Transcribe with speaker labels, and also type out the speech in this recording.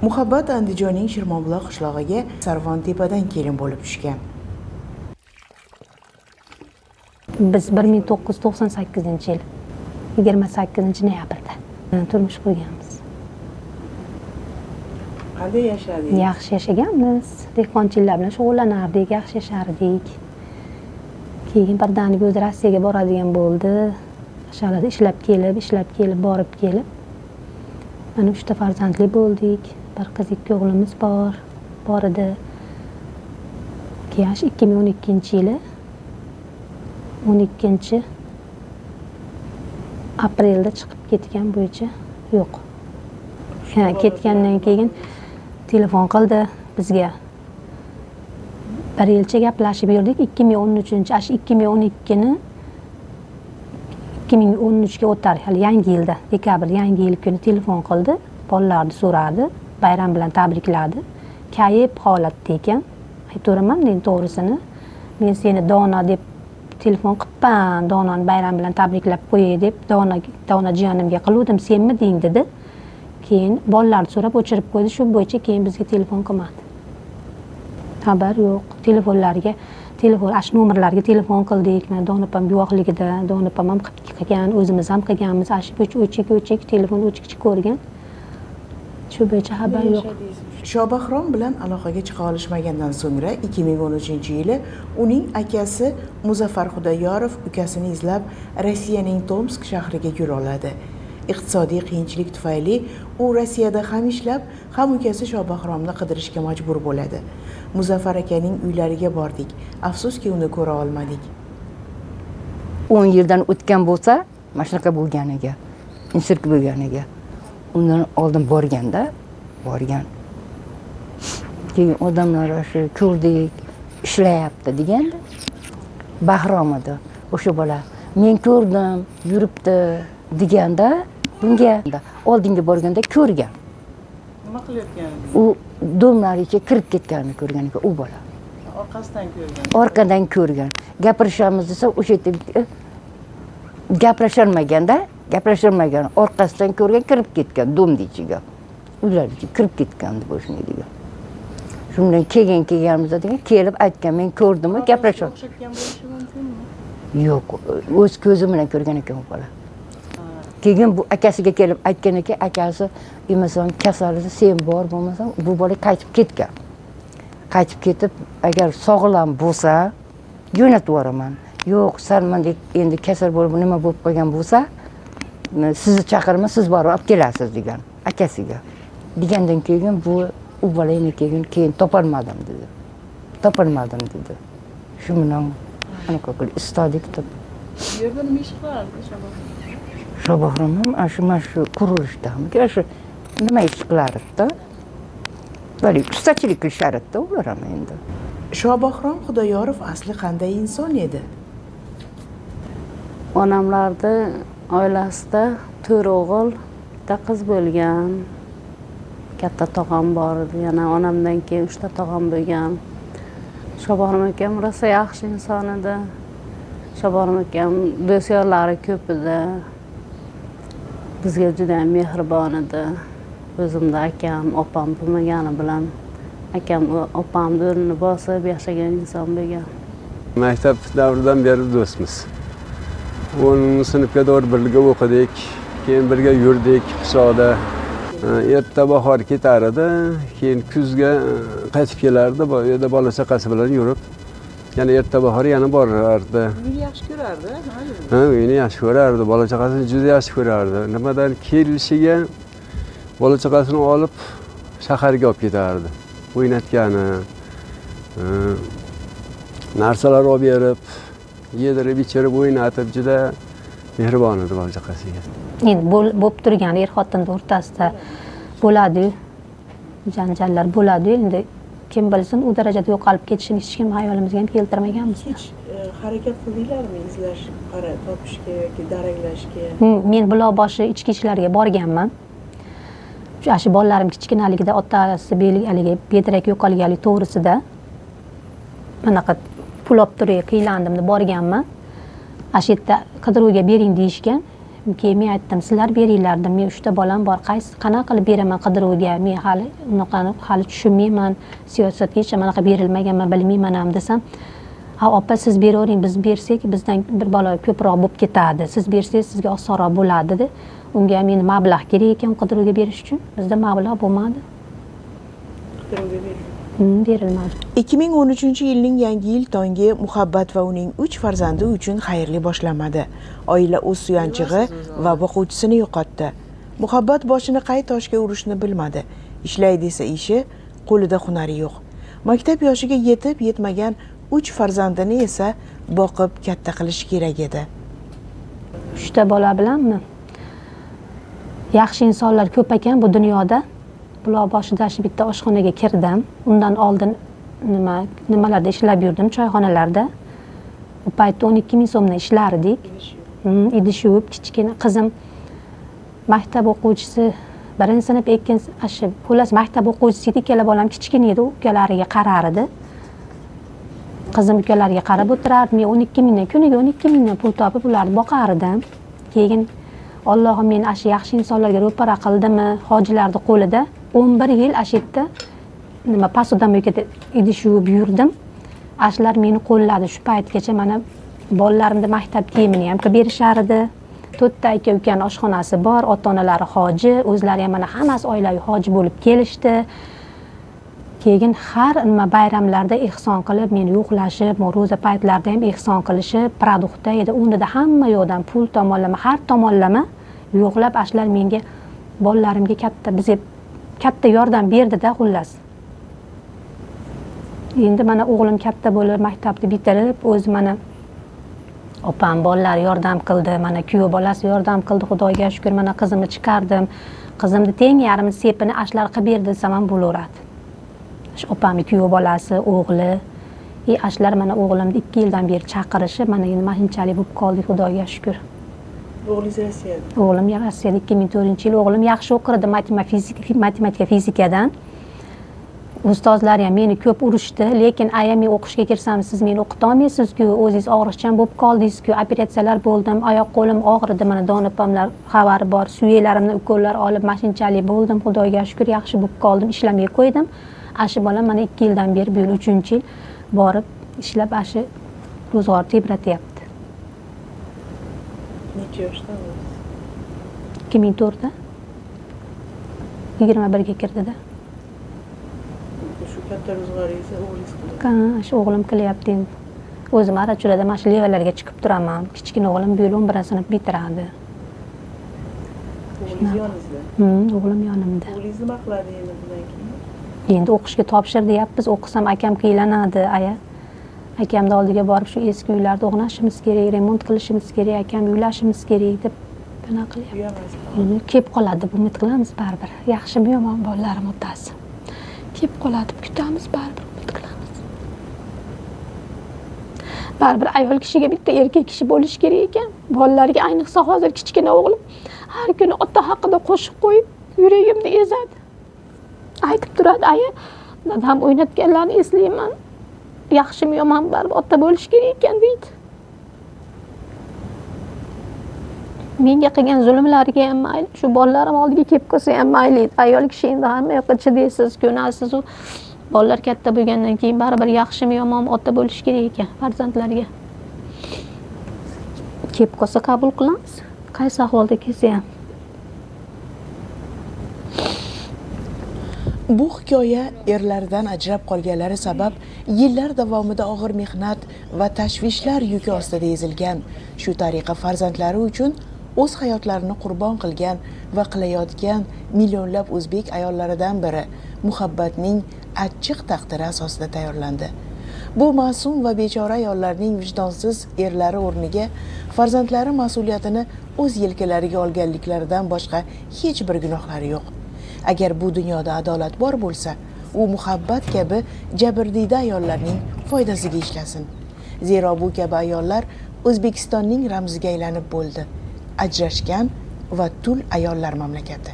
Speaker 1: Muhabbat Andijonning Shirmonbuloq qishlog'iga Sarvontepadan kelin bo'lib tushgan.
Speaker 2: Biz 1998-yil 28 noyabrda turmush qurganmiz.
Speaker 1: Qanday yashadingiz?
Speaker 2: Yaxshi yashaganmiz. Dehqonchilik bilan shug'ullanardik, yaxshi yashardik. Keyin birdaniga o'zi Rossiyaga boradigan bo'ldi. O'shalarda ishlab kelib, ishlab kelib, borib kelib. Mana uchta farzandli bo'ldik. Bir qiz, ikki o'g'limiz bor edi. Keyin shu 2012-yili 12 aprelda chiqib ketgan bo'yicha yo'q. Ha, ketgandan keyin telefon qildi bizga. Bir yilcha gaplashib yurdik. 2013, shu 2012ni 2013ga o'tar, hali yangi yilda, dekabr, yangi yil kuni telefon qildi. Bolalarni so'radi, bayram bilan tabrikladi. Kayf holatda ekan. Aytaveraman men to'g'risini. Men seni Dona deb telefon qilibman, Donani bayram bilan tabriklab qo'yay deb Dona jiyanimga qiluvdim, senmiding dedi. Keyin bolalarni so'rab o'chirib qo'ydi. Shu bo'yicha keyin bizga telefon qilmadi. Xabar yo'q. Telefonlarga, telefon, shu nomerlarga telefon qildik. Mana Dona opam guvohligida, Dona opam ham qilgan, o'zimiz ham qilganmiz. Shu bo'yicha o'chik o'chik, telefon o'chik ko'rgan. Shu bo'yicha xabar yo'q.
Speaker 1: Shobahrom bilan aloqaga chiqa olishmagandan so'ngra 2013-yili uning akasi Muzaffar Xudoyorov ukasini izlab Rossiyaning Tomsk shahriga yo'l oladi. Iqtisodiy qiyinchilik tufayli u Rossiyada ham ishlab, ham ukasi Shobahromni qidirishga majbur bo'ladi. Muzaffar akaning uylariga bordik. Afsuski, uni ko'ra olmadik.
Speaker 3: 10 yildan o'tgan bo'lsa, mana shunaqa bo'lganiga, insult bo'lganiga, undan oldin borganda, borgan. Keyin odamlar shu ko'rdik, ishlayapti deganda, Bahrom edi o'sha bola, men ko'rdim, yuribdi deganda, bunga oldinga borganda ko'rgan.
Speaker 4: Nima qilayotgan?
Speaker 3: U дом lar ichiga kirib ketganini ko'rgan ekan u bola.
Speaker 4: Orqasidan ko'rgan.
Speaker 3: Orqadan ko'rgan. Gapirishamiz desa, o'sha yerda gaplasholmaganda, gaplasholmagan, orqasidan ko'rgan, kirib ketgan дом ni ichiga, uylar ichiga kirib ketgan deb shunday degan. Shundan keyin kelganimizda degan, kelib aytgan, men ko'rdimmi, gaplashol
Speaker 4: O'xshatgan bo'lishi mumkinmi?
Speaker 3: Yo'q, o'z ko'zi bilan ko'rgan ekan u bola. Keyin bu akasiga kelib aytgan ekan, akasi emasan, kasal edi, sen bor, bo'lmasam bu bola qaytib ketgan. Qaytib ketib, agar sog'lom bo'lsa, jo'natib yuboraman, yo'q, sal mandek endi kasal bo'lib, nima bo'lib qolgan bo'lsa, sizni chaqiraman, siz borib olib kelasiz degan akasiga. Degandan keyin bu u bola endi keyin topolmadim dedi, topolmadim dedi. Shu bilan anaqa qilib istadik deb.
Speaker 4: Bu yerda nima ish qilardi Shabahrom?
Speaker 3: Shobohrom ham ana shu, mana shu qurilishdami, ana shu nima ish qilardida, haligi ustachilik qilishardida ular ham endi.
Speaker 1: Shobohrom Xudoyorov asli qanday inson edi?
Speaker 5: Onamlarni oilasida to'rt o'g'il, bitta qiz bo'lgan. Katta tog'am bor edi, yana onamdan keyin uchta tog'am bo'lgan. Shobohrom akam rosa yaxshi inson edi. Shobohrom akam do'st yorlari ko'p edi, bizga juda mehribon edi. O'zimda akam, opam bo'lmagani bilan akam, opamni o'rnini bosib yashagan inson bo'lgan.
Speaker 6: Maktab davridan beri do'stmiz. 10 sinfga to'g'ri birga o'qidik, keyin birga yurdik qishloqda. Erta bahor ketar edi, keyin kuzga qaytib kelardi, bu yerda bola chaqasi bilan yurib, yana erta bahor yana borardi.
Speaker 4: Uyini yaxshi ko'rardi, nima dedi?
Speaker 6: Ha, uyini yaxshi ko'rardi, bola chaqasini juda yaxshi ko'rardi. Nimadan kelishiga bola chaqasini olib shaharga olib ketardi, o'ynatgani, narsalar olib berib, yedirib, ichirib, o'ynatib, juda mehribon edi bola chaqasiga.
Speaker 2: Endi bo'lib turgan er xotinni o'rtasida bo'ladiyu, janjallar bo'ladiyu. Endi kim bilsin, u darajada yo'qolib ketishini hech kim hayolimizga ham keltirmaganmiz.
Speaker 4: Hech harakat qildinglarmi izlash, qara topishga yoki daraklashga?
Speaker 2: Men Buloqboshi ichki ishlarga borganman. Shu bolalarim kichkinaligida otasi haligi bedarak yo'qolganligi to'g'risida anaqa pul olib turay, qiylandim deb borganman. Ana shu yerda qidiruvga bering deyishgan. Keyin men aytdim, sizlar beringlar dedim, men 3 ta bolam bor, qaysi qanaqa qilib beraman qidiruvga, men hali unaqani hali tushunmayman, siyosatga hech anaqa berilmaganman, bilmayman ham desam, ha opa siz beravering, biz bersak bizdan bir balo ko'proq bo'lib ketadi, siz bersangiz sizga osonroq bo'ladi dedi. Unga ham endi mablag' kerak ekan qidiruvga berish uchun, bizda mablag' bo'lmadi.
Speaker 4: Qidiruvga berilmadi.
Speaker 2: Berilmadi.
Speaker 1: 2013-yilning yangi yil tongi Muhabbat va uning 3 farzandi uchun xayrli boshlanmadi. Oila o'z suyanchig'i va boquvchisini yo'qotdi. Muhabbat boshini qay toshga urishni bilmadi. Ishlay desa ishi, qo'lida hunari yo'q. Maktab yoshiga yetib yetmagan 3 farzandini esa boqib katta qilish kerak edi.
Speaker 2: 3 ta bola bilanmi? Yaxshi insonlar ko'p ekan bu dunyoda. Buloqboshida shu bitta oshxonaga kirdim. Undan oldin nimalarda ishlab yurdim, choyxonalarda. U paytda 12 ming so'mdan ishlardik. Idish yuvib, kichkina qizim maktab o'quvchisi, 1-sinf, 2-shu xullas maktab o'quvchisi edi, ikkala bolam kichkina edi, ukalariga qarar edi. Qizim ukalariga qarab o'tirardi. Men 12 mingdan, kuniga 12 mingdan pul topib ularni boqar edim. Keyin Allohim meni shu yaxshi insonlarga ro'para qildimi, hojilarning qo'lida 11 yil shu yerda nima посудомойка da idish yuvib yurdim. Ashlar meni qo'lladi. Shu paytgacha mana bolalarimni maktab kiyimini ham qilib berishar edi. 4 ta aka ukani oshxonasi bor, ota-onalari hoji, o'zlari ham mana hammasi oilaviy hoji bo'lib kelishdi. Keyin har nima bayramlarda ehson qilib, meni yo'qlashib, ro'za paytlarida ham ehson qilishib, produktda edi. Unda hamma yoqdan pul tomonlama, har tomonlama yo'qlab ashlar menga, bolalarimga katta, bizga katta yordam berdi-da xullas. Endi mana o'g'lim katta bo'lib, maktabni bitirib, o'zi mana opam bolalari yordam qildi, mana kuyov bolasi yordam qildi, Xudoga shukr, mana qizimni chiqardim. Qizimni teng yarmi sepini ashlar qilib berdi desam ham bo'laveradi. Shu opamni kuyov bolasi, o'g'li, ashlar mana o'g'limni 2 yildan beri chaqirishi, mana endi mana shunchalik bo'lib qoldik, Xudoga shukr.
Speaker 4: O'g'lingiz Rossiyada?
Speaker 2: O'g'lim Rossiyada 2004-yil. O'g'lim yaxshi o'qirdi matematika, fizikadan. Ustozlar ham meni ko'p urishdi, lekin aya men o'qishga kirsam siz meni o'qita olmaysiz-ku, o'zingiz og'riqchan bo'lib qoldingiz-ku, operatsiyalar bo'ldim, oyoq qo'lim og'ridi, mana dona opamlar xabari bor, suyaklarimni ukollar olib mana shunchalik bo'ldim, Xudoga shukr, yaxshi bo'lib qoldim, ishlamay qo'ydim. Ashu bolam mana 2 yildan beri, bu yil 3-yil borib ishlab ashu ro'zg'or tebratyapti.
Speaker 4: Necha yoshda o'zi?
Speaker 2: 2004-da. 21 ga kirdida.
Speaker 4: Shu katta ro'zg'oringizni o'g'lingiz qilyapti.
Speaker 2: Ha, shu o'g'lim qilyapti endi. O'zim Arachurada mana shu levalarga chiqib turaman. Kichkina o'g'lim bu yil 11-sinf bitiradi.
Speaker 4: O'g'lingiz yoningizda?
Speaker 2: O'g'lim yonimda.
Speaker 4: O'g'lingiz nima qiladi endi bundan keyin?
Speaker 2: Endi o'qishga topshir deyapmiz. O'qisam akam qiylanadi, aya. Akamni oldiga borib shu eski uylarni o'g'nashimiz kerak, remont qilishimiz kerak, akam uylashimiz kerak deb bina qilyapti. Uni kelib qoladi deb umid qilamiz baribir. Yaxshimi yomon bolalarim otasi. Kelib qoladi deb kutamiz, baribir umid qilamiz. Baribir ayol kishiga bitta erkak kishi bo'lishi kerak ekan. Bolalarga ayniqsa hozir kichkina o'g'lim har kuni ota haqida qo'shiq qo'yib yuragimni ezadi. Aytib turadi, aya, dadam o'ynatganlarni eslayman. Yaxshimi yomon baribir ota bo'lishi kerak ekan deydi. Menga qilgan zulmlariga ham mayli, shu bolalarim oldiga kelib qolsa ham mayli. Ayol kishi endi hamma yoqqa chidaysiz, ko'nasiz. U bolalar katta bo'lgandan keyin baribir yaxshimi yomonmi ota bo'lishi kerak ekan farzandlarga. Kelib qolsa qabul qilamiz, qaysi ahvolda kelsa ham.
Speaker 1: Bu hikoya erlaridan ajrab qolganlari sabab yillar davomida og'ir mehnat va tashvishlar yuki ostida ezilgan, shu tariqa farzandlari uchun o'z hayotlarini qurbon qilgan va qilayotgan millionlab o'zbek ayollaridan biri Muhabbatning achchiq taqdiri asosida tayyorlandi. Bu ma'sum va bechora ayollarning vijdonsiz erlari o'rniga farzandlari mas'uliyatini o'z yelkalariga olganliklaridan boshqa hech bir gunohlari yo'q. Agar bu dunyoda adolat bor bo'lsa, u Muhabbat kabi jabrdiyda ayollarning foydasiga ishlasin. Zero bu kabi ayollar O'zbekistonning ramziga aylanib bo'ldi. Ajrashgan va tul ayollar mamlakati.